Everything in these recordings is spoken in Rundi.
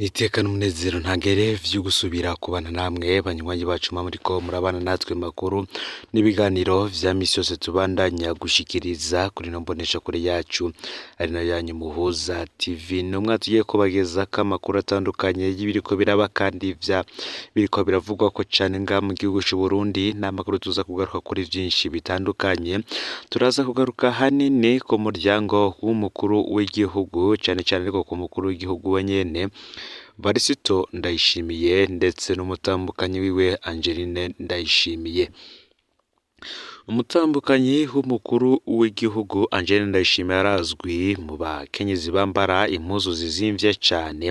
N'iteka n'umunezero ntangere vyo gusubira kubana namwe banywanyi bacu muba muriko murabana natwe makuru n'ibiganiro vya misi yose tubandanya gushikiriza kuri ino mboneshakure yacu ari nayo yanyu Muhuza TV. Ni umwanya tugiye kubagezako amakuru atandukanye y'ibiriko biraba kandi vya biriko biravugwako cane ngaha mu gihugu c'Uburundi. Ni amakuru tuza kugaruka kuri vyinshi bitandukanye. Turaza kugaruka hanini ku muryango w'umukuru w'igihugu, cane cane ariko ku mukuru w'igihugu we nyene Varisito Ndayishimiye, ndetse n'umutambukanyi wiwe Angeline Ndayishimiye. Umutambukanyi w'umukuru w'igihugu Angeline Ndayishimiye arazwi mu bakenyezi bambara impuzu zizimvye cane,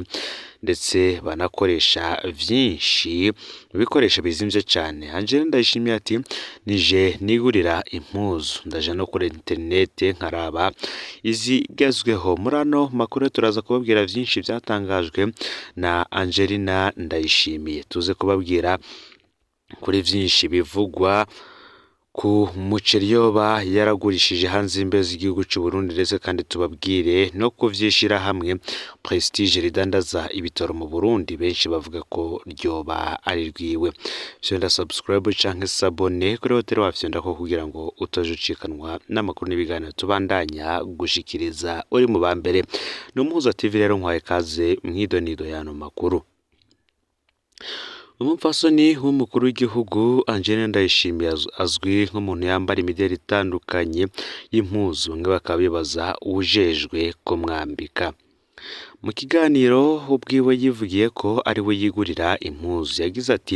ndetse banakoresha vyinshi mu bikoresho bizimvye cane. Angeline Ndayishimiye ati: "Nije nigurira impuzu, ndaja no kuri interinete nkaraba izigezweho." Muri ano makuru turaza kubabwira vyinshi vyatangajwe na Angelina Ndayishimiye. Tuze kubabwira kuri vyinshi bivugwa ku muceri yoba yaragurishije hanze y'imbibe z'igihugu c'Uburundi, ndetse kandi tubabwire no kuvyishirahamwe Prestige ridandaza ibitoro mu Burundi, benshi bavuga ko ryoba ari rwiwe. Fyonda subscribe canke s'abonner kuri hoteli wafyondako kugira ngo utaja ucikanwa n'amakuru n'ibiganiro tubandanya gushikiriza uri mu ba mbere. Ni Umuhuza TV rero, nkwaye kaze mw'idonido y'ano makuru. Umupfasoni w'umukuru w'igihugu Angeline Ndayishimiye azwi nk'umuntu yambara imideli itandukanye y'impuzu, bamwe bakaba bibaza uwujejwe kumwambika. Mu kiganiro ubwiwe yivugiye ko ari we yigurira impuzu. Yagize ati: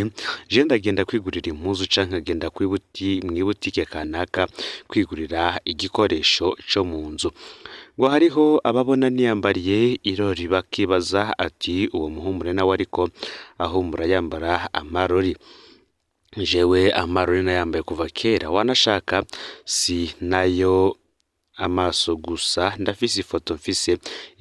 "Je ndagenda kwigurira impuzu canke nkagenda mw'ibutike kanaka kwigurira igikoresho co mu nzu." Ngo hariho ababona niyambariye irori bakibaza ati: "Uwo muhumure nawe ariko ahumura yambara amarori." Jewe amarori nayambaye kuva kera, wanashaka si nayo amaso gusa, ndafise ifoto mfise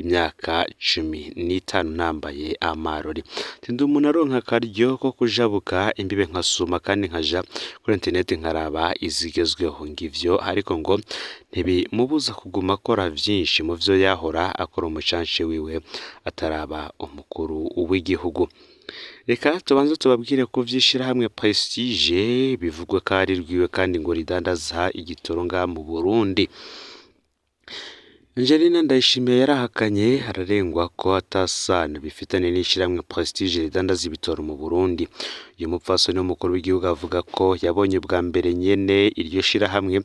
imyaka 15 nambaye amarori. Ndi umuntu aronka akaryo ko kujabuka imbibe nkasuma kandi nkaja kuri interineti nkaraba izigezweho, ngivyo. Ariko ngo ntibimubuza kuguma akora vyinshi mu vyo yahora akora umucanshi wiwe ataraba umukuru w'igihugu. Reka tubanze tubabwire ko vy'ishirahamwe Prestige bivugwa ko ari rwiwe kandi ngo ridandaza igitoro ngaha mu Burundi. Angelina Ndayishimiye yarahakanye ararengwa ko atasano bifitanye n'ishirahamwe Prestige ridandaza ibitoro mu Burundi. Uyu mupfasoni w'umukuru w'igihugu avuga ko yabonye ubwa mbere nyene iryo shirahamwe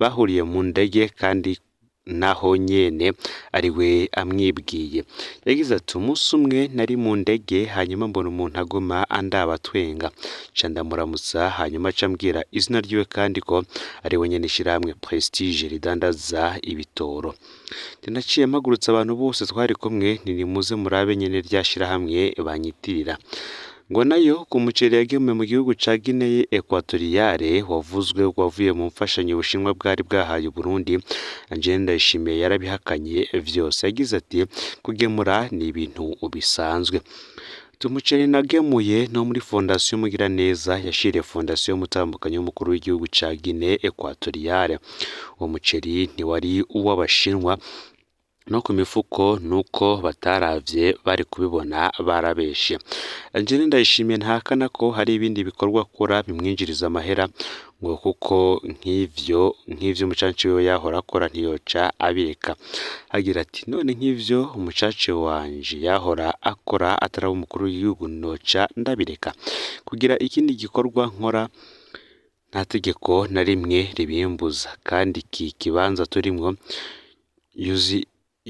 bahuriye mu ndege, kandi naho nyene ari we amwibwiye. Yagize ati: "Umunsi umwe nari mu ndege, hanyuma mbona umuntu aguma andaba atwenga, nca ndamuramutsa, hanyuma aca ambwira izina ryiwe kandi ko ari we nyene ishirahamwe Prestige ridandaza ibitoro. Naciye mpagurutsa abantu bose twari kumwe nti: 'Nimuze murabe nyene rya shirahamwe banyitirira.'" Ngo nayo ku muceri yagemuwe mu gihugu ca Guinée Equatoriale wavuzwe wavuye mu mfashanyo Ubushinwa bwari bwahaye Uburundi, Angeline Ndayishimiye yarabihakanye vyose. Yagize ati: "Kugemura ni ibintu bisanzwe. Umuceri nagemuye no muri Fondation Mugiraneza yashiriye Fondation y'umutambukanyi w'umukuru w'igihugu ca Guinée Equatoriale. Uwo muceri ntiwari uw'Abashinwa, no ku mifuko nuko bataravye bari kubibona, barabeshe." Angeline Ndayishimiye ntahakana ko hari ibindi bikorwa akora bimwinjiriza amahera, ngo kuko nk'ivyo umucanci wiwe yahora akora ntiyoca abireka. Agira ati: "None nk'ivyo umucaci wanje yahora akora ataraba umukuru w'igihugu noca ndabireka kugira ikindi gikorwa nkora? Nta tegeko na rimwe ribimbuza, kandi iki kibanza turimwo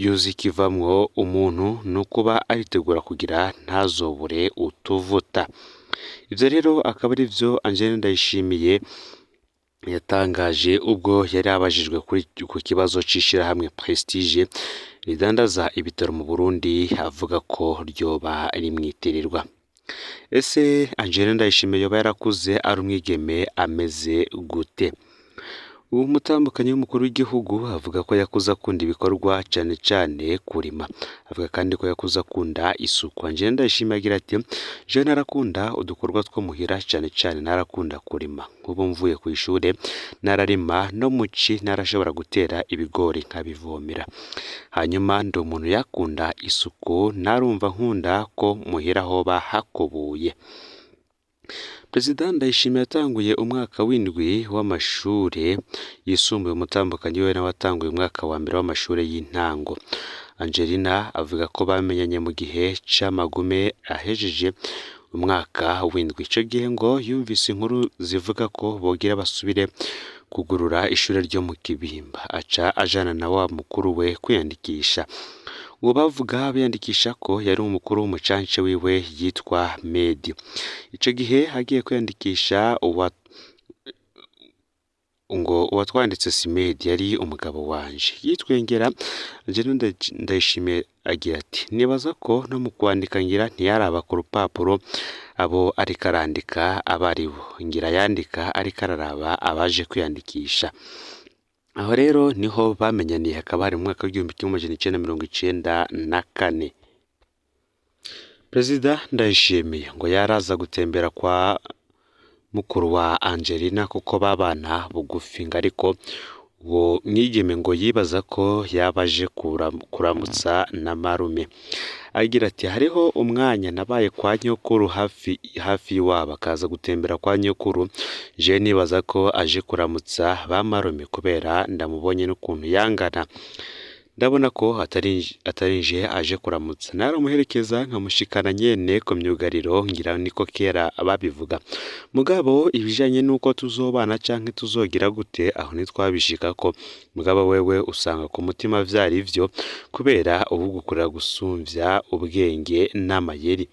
yuzikivamwo umuntu nukuba aritegura kugira ntazobure utuvuta." Ivyo rero akaba ari vyo Angeline Ndayishimiye yatangaje ubwo yari abajijwe ku kibazo c'ishirahamwe Prestige ridandaza ibitoro mu Burundi, avuga ko ryoba rimwitirirwa. Ese Angeline Ndayishimiye yoba yarakuze ari umwigeme ameze gute? Uwo mutambukanyi w'umukuru w'igihugu avuga ko yakuze akunda ibikorwa cane cane kurima. Avuga kandi ko yakuze akunda isuku. Angelina Ndayishimiye agira ati "Jewe narakunda udukorwa two muhira cane cane narakunda kurima. Nk'ubu mvuye kw'ishure nararima no muci narashobora gutera ibigori nkabivomera. Hanyuma ndi umuntu yakunda isuku narumva nkunda ko muhira hoba hakubuye." Perezida Ndayishimiye yatanguye umwaka w'indwi w'amashure yisumbuye, umutambukanyi wiwe nawe atanguye umwaka wa mbere w'amashure y'intango. Angelina avuga ko bamenyanye mu gihe c'amagume ahejeje umwaka w'indwi. Ico gihe ngo yumvise inkuru zivuga ko bogira basubire kugurura ishure ryo mu Kibimba, aca ajana na wa mukuru we kwiyandikisha. Uwo bavuga biyandikisha ko yari umukuru w'umucanke wiwe yitwa Medi. Ico gihe agiye kwiyandikisha ngo uwatwanditse si Medi yari umugabo wanje. Yitwengera Angelina Ndayishimiye agira ati "Nibaza ko no mu kwandika ngira ntiyaraba ku rupapuro abo ariko arandika abaribo, ngira yandika ariko araraba abaje kwiyandikisha." Aho rero niho bamenyaniye, hakaba hari mu mwaka w'1994. Perezida Ndayishimiye ngo yaraza gutembera kwa mukuru wa Angelina kuko babana bugufi, ngo ariko uwo mwigeme ngo yibaza ko yaba aje kuramutsa na marume. Agira ati "Hariho umwanya nabaye kwa nyokuru hafi hafi y'iwabo, akaza gutembera kwa nyokuru, je nibaza ko aje kuramutsa ba marume kubera ndamubonye n'ukuntu yangana. Ndabona ko atari nje aje kuramutsa. Naramuherekeza nkamushikana nyene ku myugariro, ngira niko kera babivuga. Mugabo ibijanye n'uko tuzobana canke tuzogira gute aho ntitwabishikako. Mugabo wewe usanga ku mutima vyari ivyo kubera uwugukorera gusumvya ubwenge n'amayeri."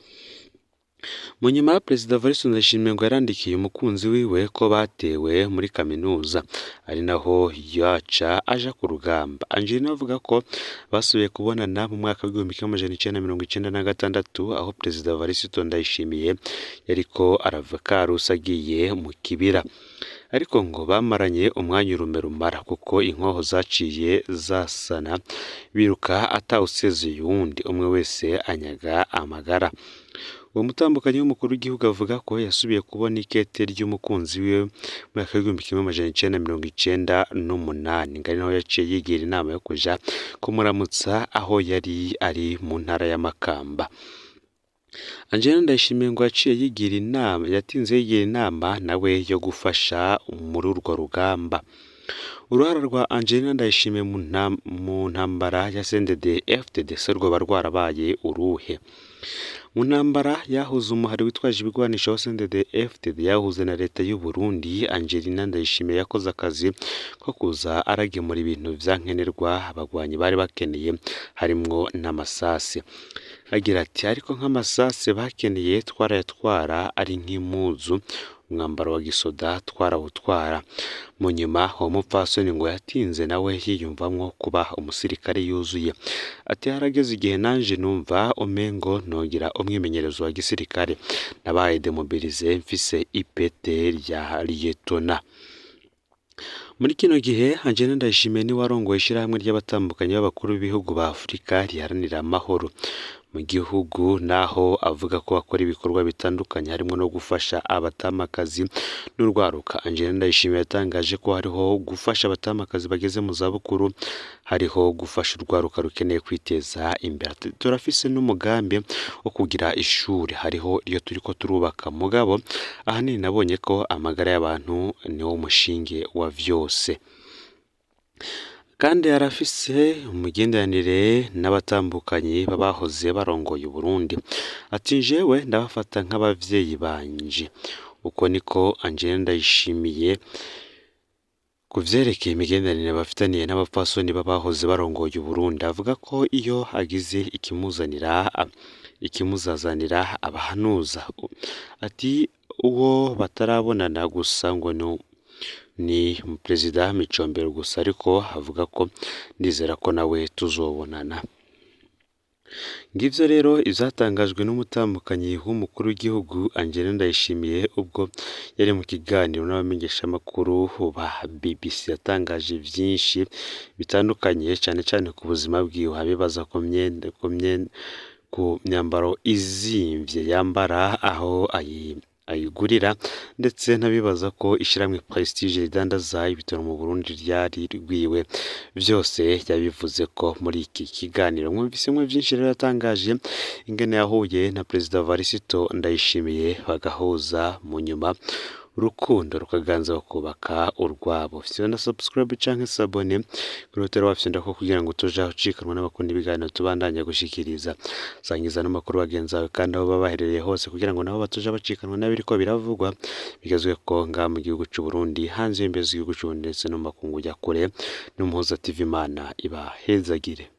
Mu nyuma Perezida Evariste Ndayishimiye ngo yarandikiye umukunzi wiwe ko batewe muri kaminuza, ari naho yaca aja ku rugamba. Angelina avuga ko basubiye kubonana mu mwaka w'1996 aho Perezida Evariste Ndayishimiye yariko arava Karusi agiye mu Kibira. Ariko ngo bamaranye umwanya urume rumara kuko inkoho zaciye zasana biruka atawusezeye uwundi, umwe wese anyaga amagara. Uwo mutambukanyi w'umukuru w'igihugu avuga ko yasubiye kubona ikete ry'umukunzi wiwe mu mwaka w'1998, ngo ari naho yaciye yigira inama yo kuja kumuramutsa aho yari ari mu ntara ya Makamba. Angelina Ndayishimiye ngo yaciye yigira inama, yatinze yigira inama nawe yo gufasha muri urwo rugamba. Uruhara rwa Angelina Ndayishimiye mu ntambara ya CNDD-FDD se rwoba rwarabaye uruhe? Mu ntambara yahuze umuhari witwaje ibigwanisho wa CNDD-FDD yahuze na leta y'u Burundi, Angelina Ndayishimiye yakoze akazi ko kuza aragemura ibintu vyankenerwa abagwanyi bari bakeneye harimwo n'amasase. Agira ati "Ariko nk'amasase bakeneye twarayatwara ari nk'impuzu, umwambaro wa gisoda twarawutwara." Mu nyuma uwo mupfasoni ngo yatinze nawe yiyumvamwo kuba umusirikare yuzuye. Ati "Harageze igihe nanje numva umengo nogira umwimenyerezo wa gisirikare. Nabaye demobilize mfise ipete rya liyetona." Muri kino gihe Angelina Ndayishimiye niwe arongoye ishirahamwe ry'abatambukanyi b'abakuru b'ibihugu ba Afurika riharanira amahoro mu gihugu, naho avuga ko akora ibikorwa bitandukanye harimo no gufasha abatamakazi n'urwaruka. Angelina Ndayishimiye yatangaje ko hariho gufasha abatamakazi bageze mu zabukuru, hariho gufasha urwaruka rukeneye kwiteza imbere. Ati "Turafise n'umugambi wo kugira ishuri, hariho iyo turiko turubaka, mugabo ahanini nabonye ko amagara y'abantu niwo mushinge wa vyose." Kandi arafise umugenderanire n'abatambukanyi b'abahoze barongoye Uburundi. Ati "Jewe ndabafata nk'abavyeyi banje." Uko niko Angelina Ndayishimiye ku vyerekeye imigenderanire bafitaniye n'abapfasoni b'abahoze barongoye Uburundi, avuga ko iyo hagize ikimuzazanira abahanuza. Ati "Uwo batarabonana gusa ngo ni Perezida Micombero gusa, ariko avuga ko ndizera ko nawe tuzobonana." Ngivyo rero ivyatangajwe n'umutambukanyi w'umukuru w'igihugu Angelina Ndayishimiye ubwo yari mu kiganiro n'abamenyeshamakuru ba BBC. Yatangaje vyinshi bitandukanye, cane cane ku buzima bwiwe, abibaza ku myambaro izimvye yambara, aho ayigurira, ndetse n'abibaza ko ishirahamwe Prestige ridandaza ibitoro mu Burundi ryari rwiwe. Vyose yabivuze ko muri iki kiganiro. Mwumvisemwo vyinshi rero yatangaje, ingene yahuye na Perezida Varisito Ndayishimiye bagahuza, mu nyuma urukundo rukaganza, bakubaka urwabo. Fyonda subscribe canke s'abonner kuri hoteli wafyonda ko kugira ngo tuja ucikanwa n'abakunda ibiganiro tubandanya gushikiriza. Sangiza n'amakuru bagenzi bawe kandi aho baba baherereye hose, kugira ngo nabo batuja bacikanwa n'abiriko biravugwa bigezweko ngaha mu gihugu c'u Burundi, hanze y'imbibe z'igihugu c'u Burundi, ndetse no mu makungu ya kure. N'Umuhuza TV, Imana ibahezagire.